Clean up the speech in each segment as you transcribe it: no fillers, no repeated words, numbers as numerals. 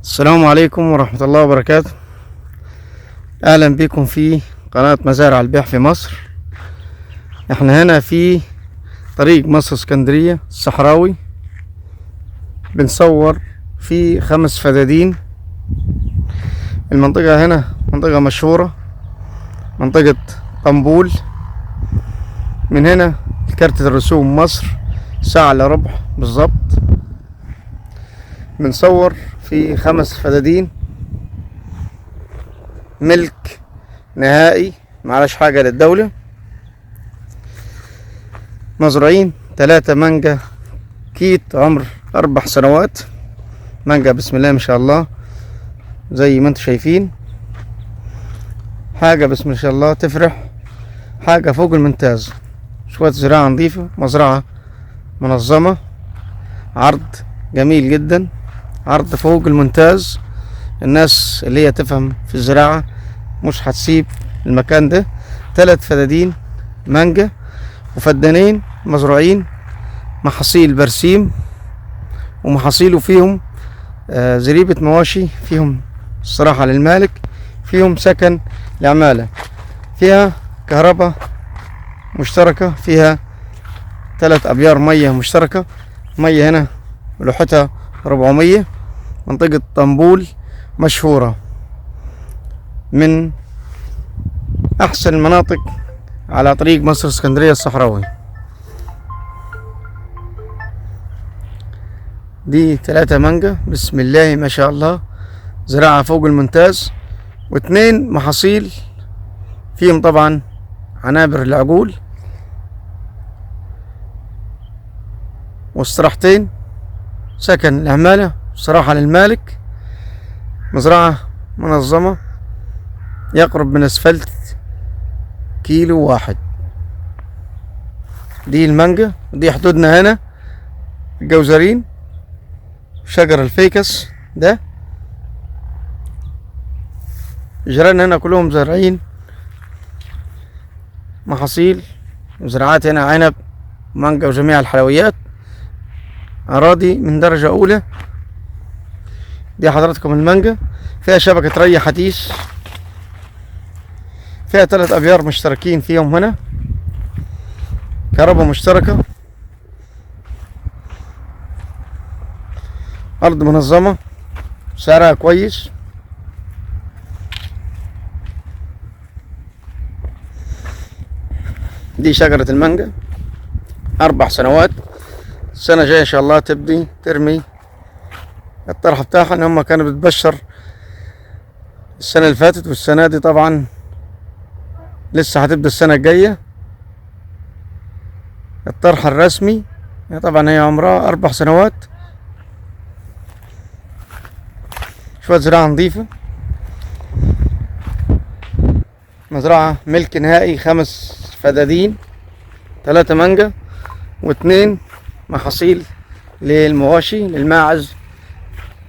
السلام عليكم ورحمة الله وبركاته. أهلا بكم في قناة مزارع البيع في مصر. احنا هنا في طريق مصر اسكندرية الصحراوي، بنصور في 5 فدادين. المنطقة هنا منطقة مشهورة، منطقة طنبول. من هنا كارت الرسوم مصر ساعة إلا ربع بالظبط. بنصور في 5 فدادين، ملك نهائي معلش حاجة للدولة. مزروعين 3 مانجا كيت عمر 4 سنوات، مانجا بسم الله ما شاء الله زي ما انتم شايفين، حاجة بسم الله ما شاء الله تفرح، حاجة فوق الممتاز. شوية زراعة نظيفة، مزرعة منظمة، عرض جميل جدا، عرض فوق الممتاز. الناس اللي هي تفهم في الزراعة مش هتسيب المكان ده. 3 فدادين مانجا وفدانين مزروعين محاصيل برسيم، ومحاصيله فيهم زريبة مواشي، فيهم الصراحة للمالك، فيهم سكن لعمالة، فيها كهرباء مشتركة، فيها 3 أبيار مية مشتركة. مية هنا لوحتها 400. منطقة طنبول مشهورة، من أحسن المناطق على طريق مصر اسكندرية الصحراوي. دي 3 مانجا بسم الله ما شاء الله، زراعة فوق الممتاز، و2 محاصيل فيهم طبعا عنابر العجول، واستراحتين سكن العمالة صراحة للمالك. مزرعة منظمة، يقرب من اسفلت 1 كيلو. دي المانجا، ودي حدودنا هنا الجوزرين، شجر الفيكس ده. جيراننا هنا كلهم زارعين محاصيل وزراعات هنا، عنب مانجا وجميع الحلويات. أراضي من درجة أولى. دي حضراتكم المانجا، فيها شبكة ري حديث، فيها 3 أبيار مشتركين فيهم هنا، كهرباء مشتركة، أرض منظمة، سعرها كويس. دي شجرة المانجا 4 سنوات، السنة الجاية إن شاء الله تبدي ترمي الطرح بتاعها. إن هم كانوا بتبشر السنة اللي فاتت، والسنة دي طبعا لسه هتبدأ السنة الجاية الطرح الرسمي. طبعا هي عمرها 4 سنوات. شوية زراعة نظيفة، مزرعة ملك نهائي، 5 فدادين، 3 مانجا و2 محاصيل للمواشي، للماعز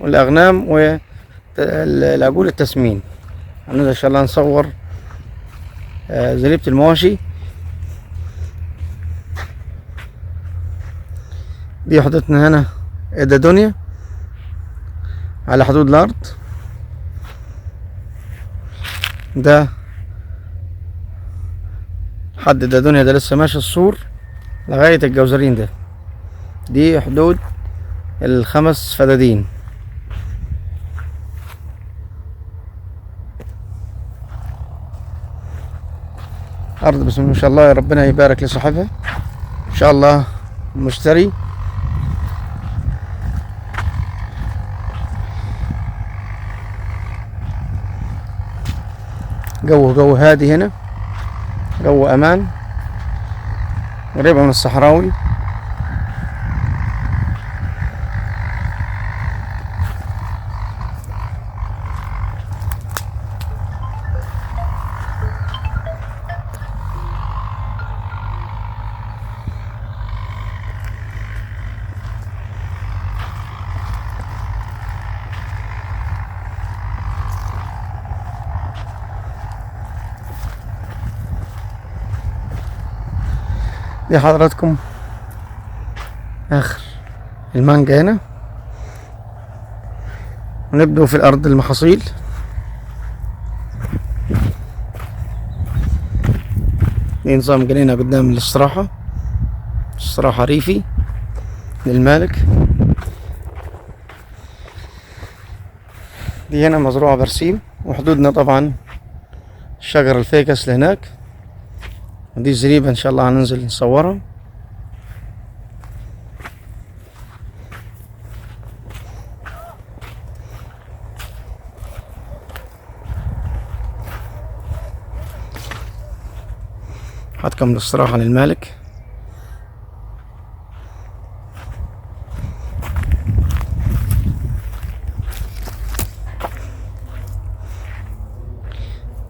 والأغنام والعجول التسمين. هننزل إن شاء الله نصور زريبة المواشي. دي حدودنا هنا إدادونيا على حدود الأرض. ده حد إدادونيا، ده لسه ماشي السور لغاية الجوزرين ده. دي حدود ال5 فدادين. أرض بسم الله ما شاء الله، ربنا يبارك لصاحبها إن شاء الله المشتري. جو هادي هنا، جو أمان، قريبة من الصحراوي. دي حضراتكم اخر المانجا هنا. ونبدأ في الأرض المحاصيل. دي نظام جنينة قدام الاستراحة، استراحة ريفي للمالك. دي هنا مزروعة برسيم، وحدودنا طبعا شجر الفيكس لهناك. ودي الزريبة ان شاء الله هننزل نصورها. حتكمل الاستراحة للمالك.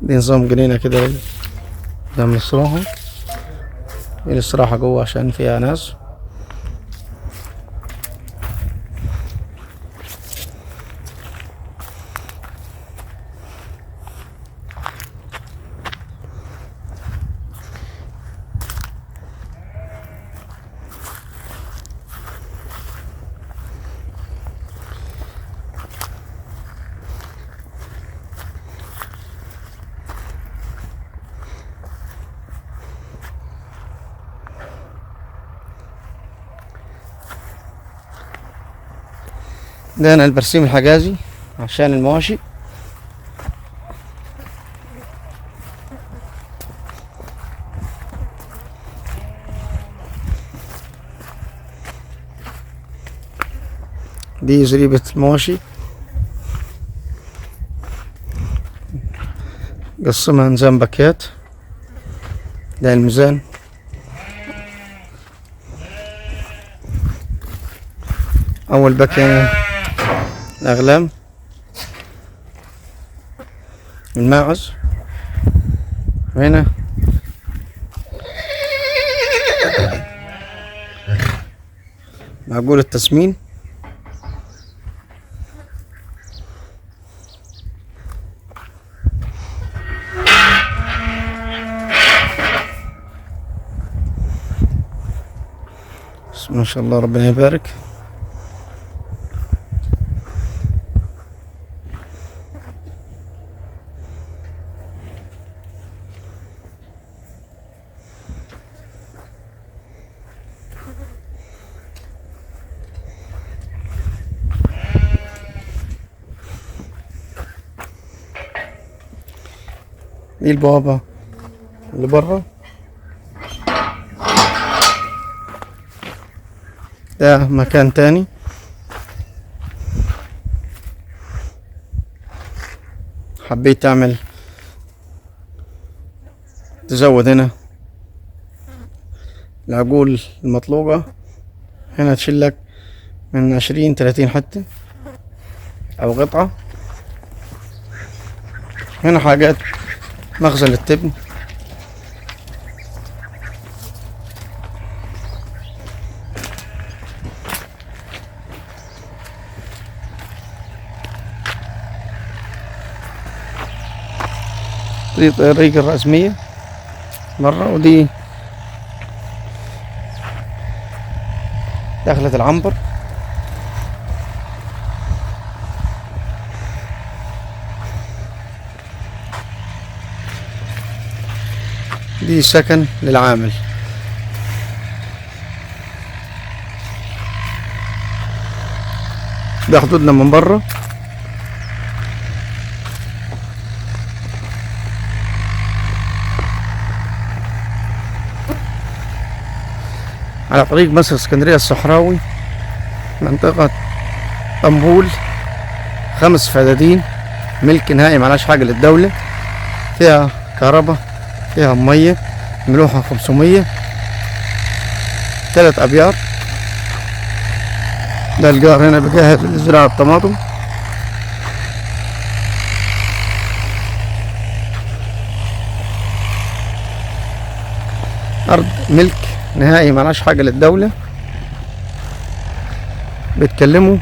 دي نظام جنينة كده قدام الاستراحة. الاستراحة جوه عشان فيها ناس. ده هنا البرسيم الحجازي عشان المواشي. دي زريبة المواشي، قسمها نظام باكيات. ده الميزان. أول باكية الأغلام، الماعز، وهنا معقول التسمين. ما شاء الله ربنا يبارك. دي البوابة اللي برا. ده مكان تاني. حبيت تعمل تزود هنا العجول المطلوبة، هنا تشيلك من 20-30 حتة أو قطعة. هنا حاجات مخزن للتبن. دي طريق الرسمية مرة، ودي دخلة العنبر. دي سكن للعامل. ده حدودنا من بره. على طريق مصر اسكندرية الصحراوي، منطقة طنبول، 5 فدادين، ملك نهائي معلاش حاجة للدولة، فيها كهرباء، فيها مية، ملوحة 500، 3 أبيار. ده الجار هنا بيجهز لزراعة الطماطم. أرض ملك نهائي معلاش حاجة للدولة. بيتكلموا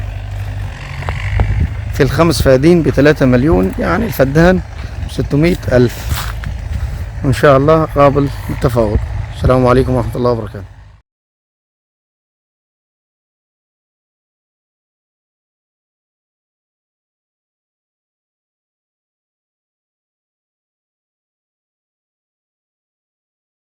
في ال5 فدادين ب3 مليون، يعني الفدان 600,000، وإن شاء الله قابل للتفاوض. السلام عليكم ورحمة الله وبركاته.